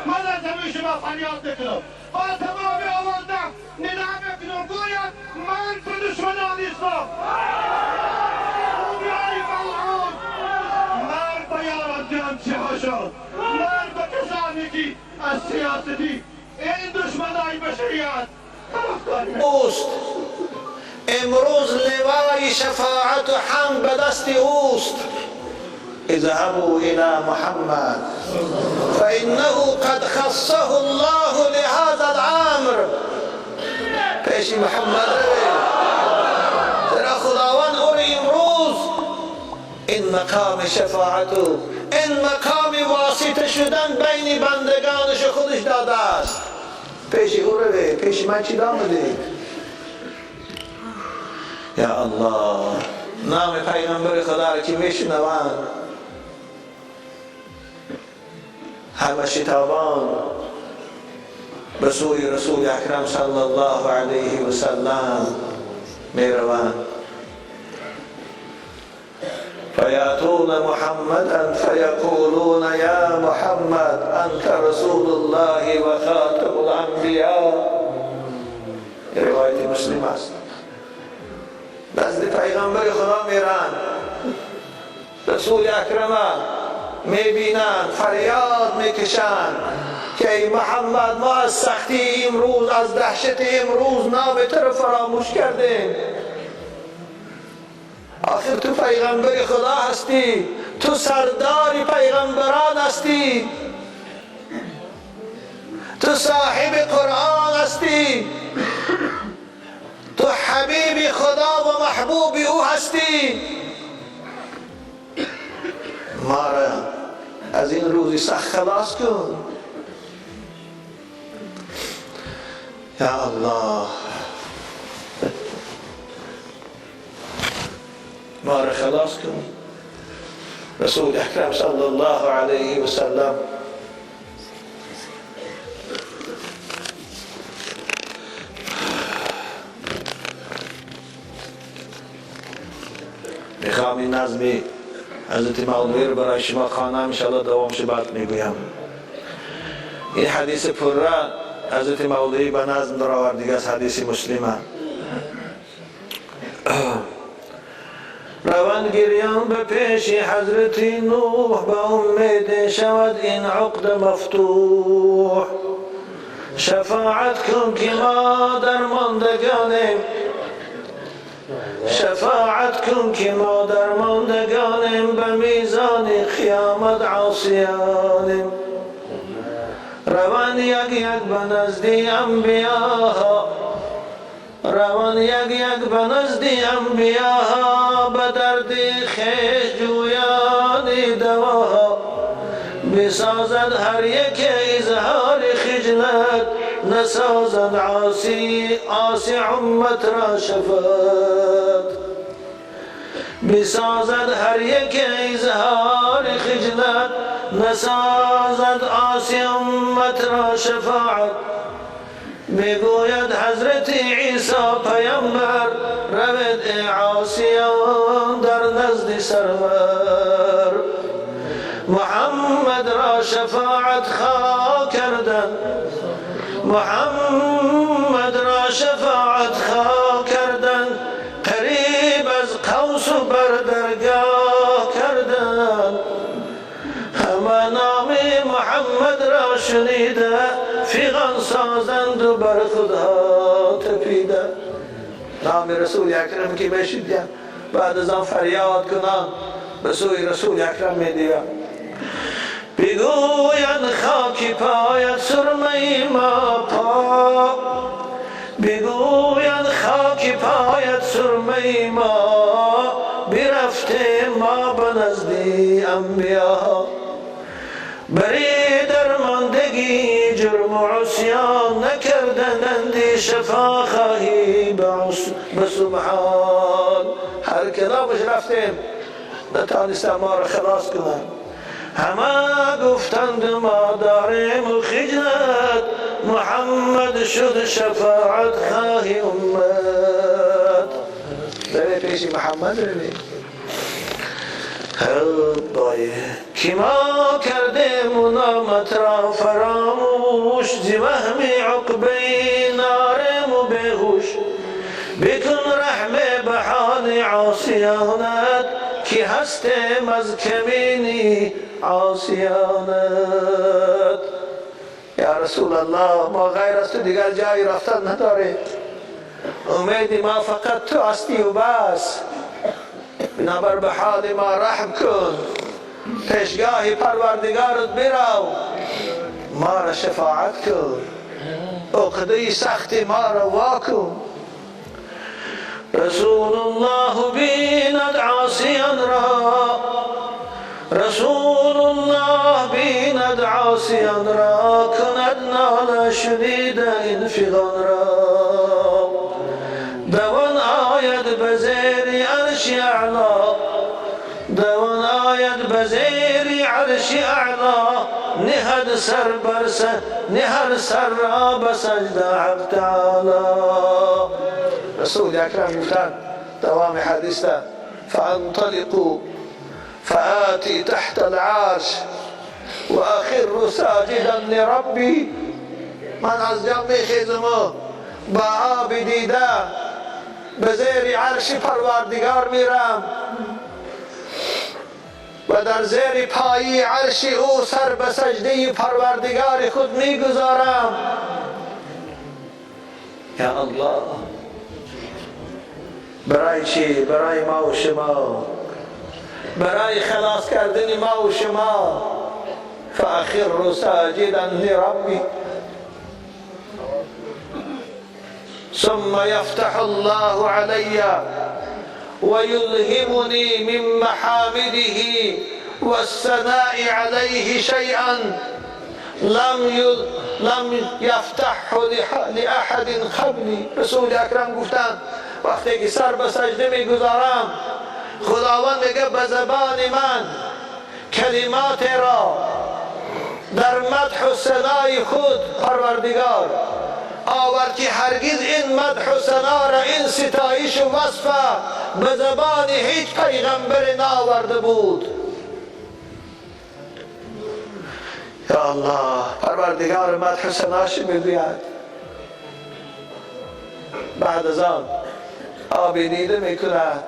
من از همه شما فریاد میکنم، با تمام آوازم ندا میکنم، گوید من به دشمنان اسلام، اومیای ملعون، مرد به یاران جمچه ها شد، مرد به کسانی که از سیاستی این دشمنای بشریت اوست. امروز لوای شفاعت هم به دست اوست. اذهبوا الى محمد فانه قد خصه الله لهذا الامر. پیش محمد روید، چرا خداوند او امروز این مقام شفاعت و این مقام واسطه شدن بین بندگانش خودش داده است. پیش او روید، پیش من چی دامدید؟ یا الله، نام پیغمبر خدا را که میشنوند همه شتابان به سوی رسول اکرم صلی الله علیه و سلم میروند. فیأتون محمدا فیقولون یا محمد انت رسول الله و خاتم الانبیاء. روایت مسلم است. نزد پیغمبر خدا میرن، رسول اکرم میبینن، فریاد میکشن که ای محمد، ما از سختی امروز، از دهشت امروز نام تو رو فراموش کردیم. آخر تو پیغمبر خدا هستی، تو سردار پیغمبران هستی، تو صاحب قرآن هستی، تو حبیب خدا و محبوب او هستی. ما را از این روزی سخت خلاص کن. یا الله، ما را خلاص کن. رسول اکرم صلی الله علیه و سلم میخوام این نظمی حضرت مولوی رو برای شما خوانم، انشاءالله دوامش بعد میگویم. این حدیث پره حضرت مولوی به نظم درآورد دیگه از حدیث مسلمه. روان گریان به پیش حضرت نوح، به امید شود این عقد مفتوح. شفاعت کن که ما درماندگانیم، شفاعت کن که ما درماندگانیم، به میزان قیامت عاصیانیم. روان یک یک به نزد انبیاها، روان یک یک به نزد انبیاها، به درد خویش جویان دواها. بسازد هر یک اظهار خجلت، نسازد عاصی عاصی امت را شفاعت. بسازد هر یک اظهار خجلت، نسازد عاصی امت را شفاعت. میگوید حضرت عیسی پیامبر، روید ای عاصیان در نزد سرور. محمد را شفاعت خواه کردن، محمد را شفاعت خواه کردن، قریب از قوس و بر درگاه کردن. همه نام محمد را شنیده، فیغان سازند و بر خودها تپیده. نام رسول اکرم که بشیدن بعد از آن فریاد کنان به سوی رسول اکرم میدیدن. بگویند خاک پایت سرمه ما پا، بگویند خاک پایت سرمه ما، برفته ما به نزد انبیا. بری درماندگی جرم و عصیان نکردند، شفا خواهی به سبحان. هر کدامش رفتیم نتانستم ما را خلاص کنند. همه گفتند ما داریم و خجلت، محمد شد شفاعت خواهی امت. بره پیش محمد روی. که ما کردیم و نامت را فراموش، ز وهم عقبه ناریم و بیهوش. بکن رحم به حال عاصیانت، که هستیم از کمینی عاصیانت. یا رسول الله، ما غیر از تو دیگر جایی رفتن نداریم، امید ما فقط تو هستی و بس. بنابر به حال ما رحم کن، پیشگاه پروردگارت برو، ما را شفاعت کن، عقده سخت ما را وا کن. رسول الله بیند عاصیان را، رسول الله بیند عاصیان را، کند ناله شنیده این فغان را. دوان آید به زیر عرش اعلا، دوان آید به زیر عرش اعلا، نهد سر بر سر، نهر سر را به سجده حق تعالی. رسول اکرم گفتند دوام حدیث، فانطلقوا فآتي تحت العرش وأخر ساجدا لربي. من از جا میخیزم و با آب دیده به زیر عرش پروردگار میرم و در زیر پایی عرش او سر به سجده پروردگار خود میگذارم. یا الله، برای چی؟ برای ما و شما، برای خلاص کردن ما و شما. فأخر ساجدا لربي ثم يفتح الله علي ويلهمني من محامده والثناء عليه شيئا لم يفتحه لأحد قبلي. رسول اکرم گفتند وقتی که سر به سجده میگذارم، خداوند میگه به زبان من کلمات را در مدح و ثنای خود پروردگار آورد که هرگز این مدح و ثنا را، این ستایش و وصف به زبان هیچ پیغمبر نآورده بود. یا الله، پروردگار مدح و ثناش میگوید. بعد از آن آب دیده میکند.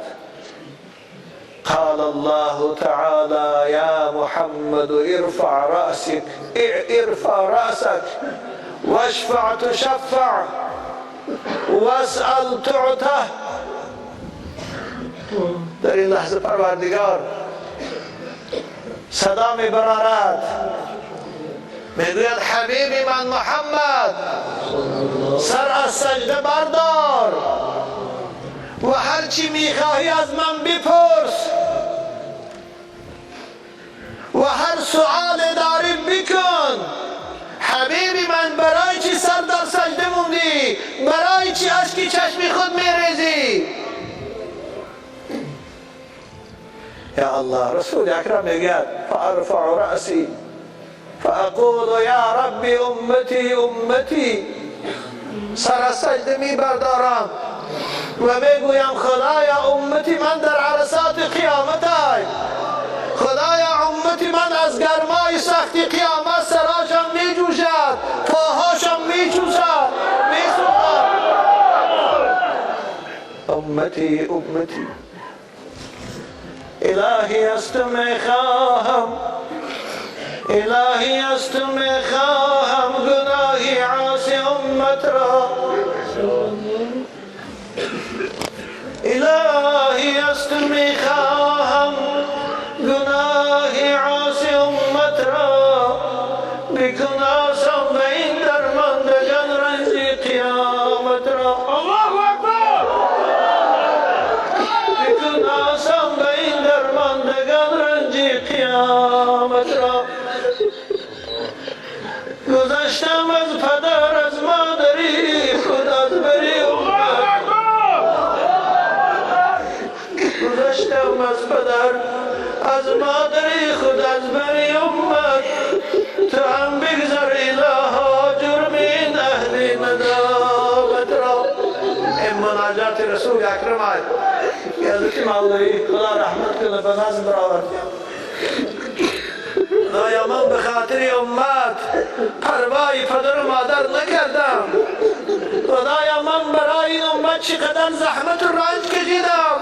قال الله تعالى يا محمد ارفع رأسك، ارفع رأسك واشفع تشفع واسأل تعته. در این لحظه پروردگار صدا می برارد، میگوید حبیبی من محمد، سر از سجده بردار و هرچی میخواهی از من بپرس و هر سؤال داری بکن. حبیبی من، برای چی سر در سجده موندی؟ برای چی اشکی چشمی خود میریزی؟ یا الله، رسول اکرم میگه فارفع رأسی فاقول یا ربی امتی امتی. سر از سجده میبردارم و میگویم خدایا امتی من در عرصات قیامت آی، خدایا امتی من از گرمای سختی قیامت سراشم میجوشد، پاهاشم میچوشد، میسوزد. امتی امتی، الهی از تو میخواهم، الهی از تو میخواهم گناهی عاصی امت را. الهی از تو میخواهم گناهی عاصی امت را، بکن آسان به این درماندگان رنج قیامت را. الله اکبر. بکن آسان به این درماندگان رنج قیامت را. گذشتم از پدر از مادری خود از بری امت، گذشتم از پدر از مادری خود از بری امت، تو هم بگذر الها جرم این اهل ندامت را. این مناجات رسول اکرم آید. حضرت مولوی خدا رحمت кунад, ба назм баровардем. Худоё, ман ба хотири уммат парвои падару модар накардам. Худоё, ман барои ин уммат чӣ қадар заҳмату ранҷ кашидам.